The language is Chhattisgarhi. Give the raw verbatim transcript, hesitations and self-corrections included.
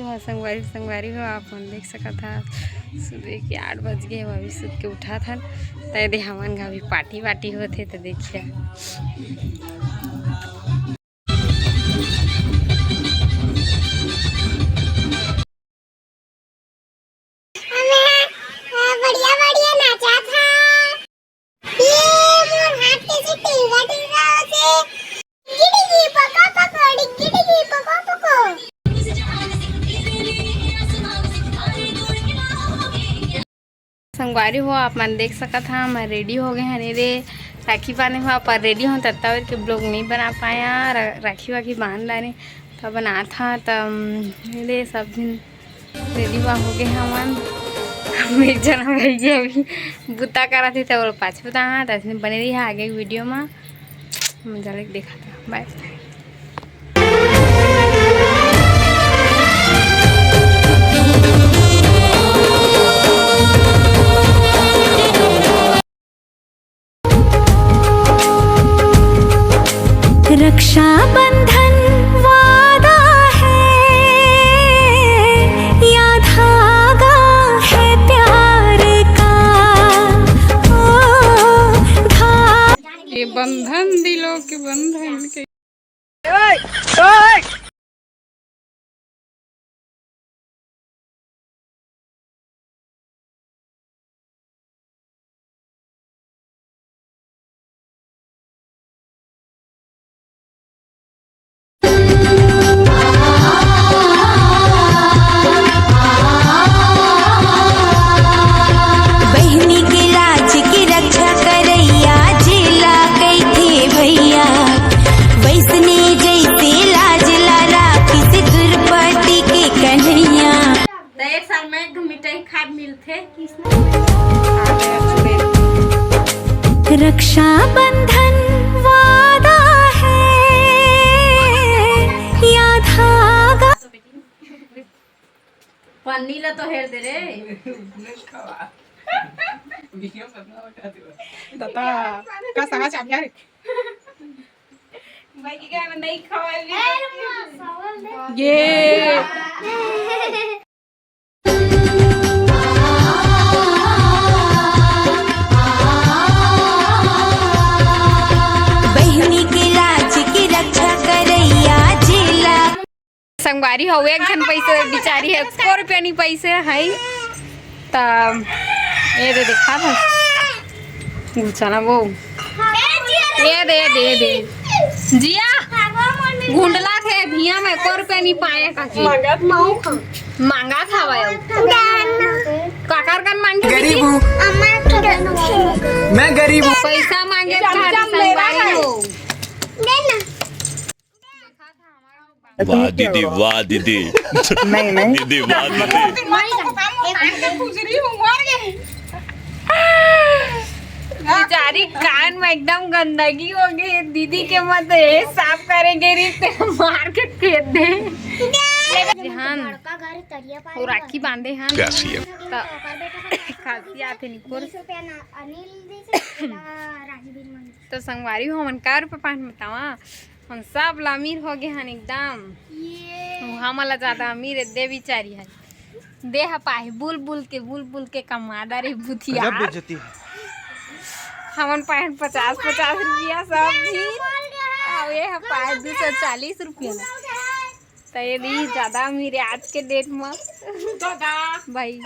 तो हाँ संगवारी, संगवारी हो, आप मन देख सकत हा, सुबह के आठ बज गए, अभी सुत के उठा था। तो यदि हमन का अभी पार्टी वार्टी होत हे, तो देखिए। बढ़िया बढ़िया नाचा था। ये मोर हाथ के से टिंगा टिंगा होथे। डिग्गी डिग्गी पका पका, डिग्गी डिग्गी पका पका। संगवारी हो, आप मन देख सकत हा, मैं रेडी हो गए हन रे, राखी बांधे हुआ, पर रेडी हो तत्ता बेर के ब्लॉग नहीं बना पाया। रा-, राखी वाखी बांध डारे, तब बनात हा, तब रे सब दिन रेडी बा हो गए हमन। हम एक जना भैया अभी बुता करत हे, त ओला पाछू बुता हा, त अइसने बने रही आगे वीडियो मा। मजा लग देखा था। बाय। रक्षाबंधन वादा है या धागा है प्यार का, ओ धा- ये बंधन दिलों के बंधन के। बहिनी के लाज के रक्षा करैया, जेला कहिथे भैया, वैसने जैसे लाज ला राखिस द्रौपदी के कन्हैया। त एक साल में एक मिठाई खाए मिलथे। रक्षाबंधन वादा है या धागा। पन्नी ला तो हेर दे रे। दादा, का सगा चाबिया रे? भाई के गाय में नहीं खवाली। ये बहिनी के लाज के रक्षा करैया, जेला संगवारी हो, एक झन पैसे बिचारी है, एको रुपया नहीं पैसे है। त ये दे देखा था। गुलचना वो। ये दे, दे, दे। जिया। गुंडला थे भिया में एको रुपया नहीं पाए काकी। मांगा था भाई। काकर कन मांगे गरीब हूँ। मैं गरीब हूँ। पैसा मांगे था संगवारी हो। वाह दीदी, वाह दीदी। नहीं, नहीं। दीदी, वाह दीदी। बेचारी कान में एकदम गंदगी हो गई। दीदी के मत ये साफ करेंगे री ते मार के फेंक दे। ध्यान। वो राखी बांधे हैं। क्या सीएम? तो खांसी आथे निकोर। तो संगवारी हो, हमन का रुपया पान बतावा। हम सब ला अमीर हो गए हन एकदम। ये। वो हमन ला ज्यादा अमीर है, दे बिचारी है। दे ह पाए बुलबुल के, बुलबुल के कमा डारे बुधिया। गजब बेइज्जती है। हमन पाए पचास, पचास रुपया सब भी। अउ ये ह पाए दो सौ चालीस रुपया। त ये भी ज्यादा अमीर है आज के डेट में। भाई।